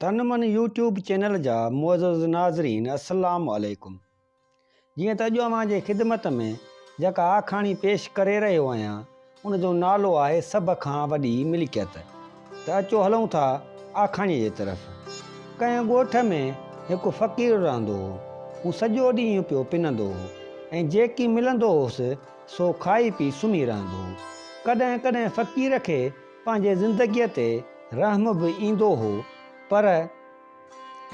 تن من YouTube channel جا معزز ناظرين السلام عليڪم جيئن ته اڄ اوهان جي خدمت ۾ جيڪا آکاڻي پيش ڪري رهيو آهيان ان جو نالو آهي سڀ کان وڏي ملڪيت ته اچو هلون ٿا آکاڻي جي طرف ڪنهن ڳوٺ ۾ هڪ فقير رهندو هو هو سڄو ڏينهن پيو پنندو هو ۽ جيڪي ملندو هوس سو کائي پي سمهي رهندو هو ڪڏهن ڪڏهن فقير کي پنهنجي زندگيء تي رحم به ايندو هو، پر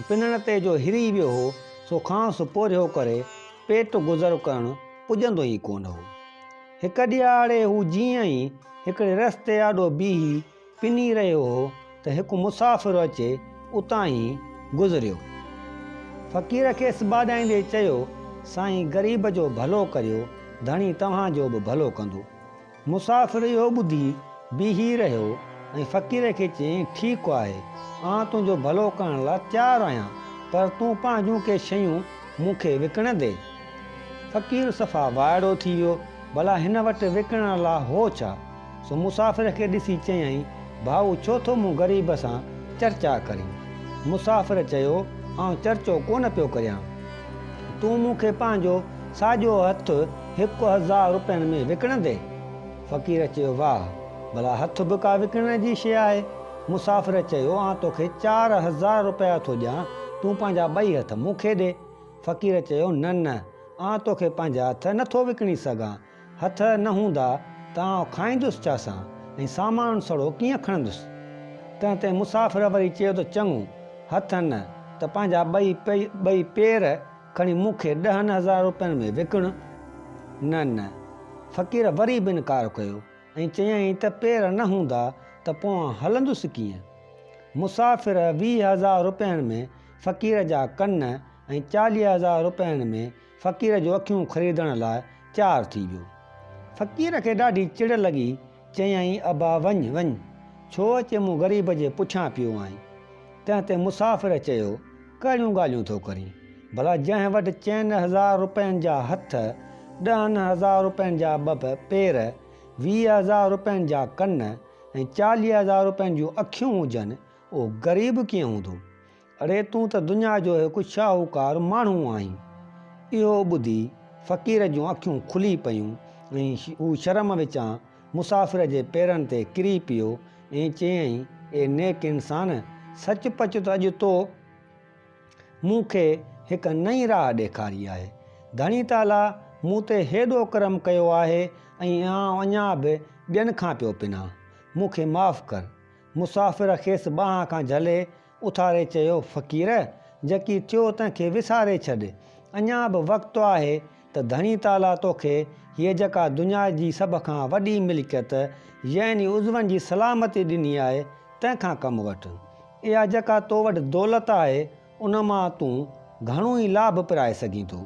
پنڻ تي جو هري ويو هو، سو کانئس پورهيو ڪري پيٽ گذر ڪرڻ پڄندو ئي ڪونه هو. هڪ ڏهاڙي هو جيئن ئي هڪڙي رستي آڏو بيهي پني رهيو هو ته هڪ مسافر اچي اتان ئي گذريو. فقير کيس ٻاڏائيندي چيو، سائين غريب جو ڀلو ڪريو، ڌڻي توهان جو به ڀلو ڪندو. مسافر اهو ٻڌي بيهي رهيو ۽ فقير کي چيائين، ٺيڪ آهي، آن تنهنجو ڀلو ڪرڻ لاء تيار آهيان، پر تون پنهنجون ڪي شيون مون کي وڪڻندين؟ فقير صفا وائڙو ٿي ويو، ڀلا هن وٽ وڪڻڻ لاء هو ڇا؟ سو مسافر کي ڏسي چيائين، ڀائو ڇو ٿو مون غريب سان چرچا ڪرين؟ مسافر چيو، آئون چرچو ڪونه پيو ڪريان. تون مون کي پنهنجو ساڄو هٿ 1000 روپين ۾ وڪڻندين؟ فقير چيو، واهه! ڀلا هٿ به ڪا وڪڻڻ جي شيء آهي؟ مسافر چيو، آئون توکي 4000 روپيا ٿو ڏيان، تون پنهنجا ٻئي هٿ مون کي ڏي. فقير چيو، نه نه، آئون توکي پنهنجا هٿ نٿو وڪڻي سگهان. هٿ نه هوندا ته آئون کائيندس ڇا سان ۽ سامان سڙو ڪيئن کڻندس؟ تنهن تي مسافر وري چيو ته چڱو، هٿ نه ته پنهنجا ٻئي ٻئي پير کڻي مون کي 10,000 روپين ۾ وڪڻ. نه نه. فقير وري به انڪار ڪيو ۽ چيائين ته پير نه هوندا ته پوء آئون هلندس ڪيئن؟ مسافر 20,000 روپين ۾ فقير جا ڪن ۽ 40,000 روپين ۾ فقير جو اکيون خريدڻ لاء تيار ٿي ويو. فقير کي ڏاڍي چڙ لڳي، چيائين، ابا وڃ، وڃ، ڇو اچي مون غريب جي پٺيان پيو آهين؟ تنهن تي مسافر چيو، ڪهڙيون ڳالهيون ٿو ڪرين؟ ڀلا جنهن وٽ 4000 روپين جا هٿ، 10,000 روپين جا ٻه پير، 20,000 روپين جا ڪن ۽ 40,000 روپين جون اکيون هجن، اهو غريب ڪيئن هوندو؟ اڙي تون ته دنيا جو هڪ شاهوڪار ماڻهو آهين. اهو ٻڌي فقير جون اکيون کلي پيون ۽ هو شرم وچان مسافر جي پيرن تي ڪري پيو ۽ چيائين، اي نيڪ انسان! سچ پچ ته اڄ تو مون کي هڪ نئين راهه ڏيکاري آهي. ڌڻي تعاليٰ مون تي هيڏو ڪرم ڪيو آهي ۽ آئون اڃا به ٻين کان پيو پنان. مون کي معاف ڪر. مسافر کيس ٻانهن کان جهلي اٿاري چيو، فقير! جيڪي ٿيو تنهن کي وساري ڇڏ. اڃا به وقت آهي ته ڌڻي تعاليٰ توکي هيء جيڪا دنيا جي سڀ کان وڏي ملڪيت يعني عضون جي سلامتي ڏني آهي، تنهن کان ڪم وٺ. اها جيڪا تو وٽ دولت آهي، ان مان تون گهڻو ئي لاڀ پرائي سگهين ٿو.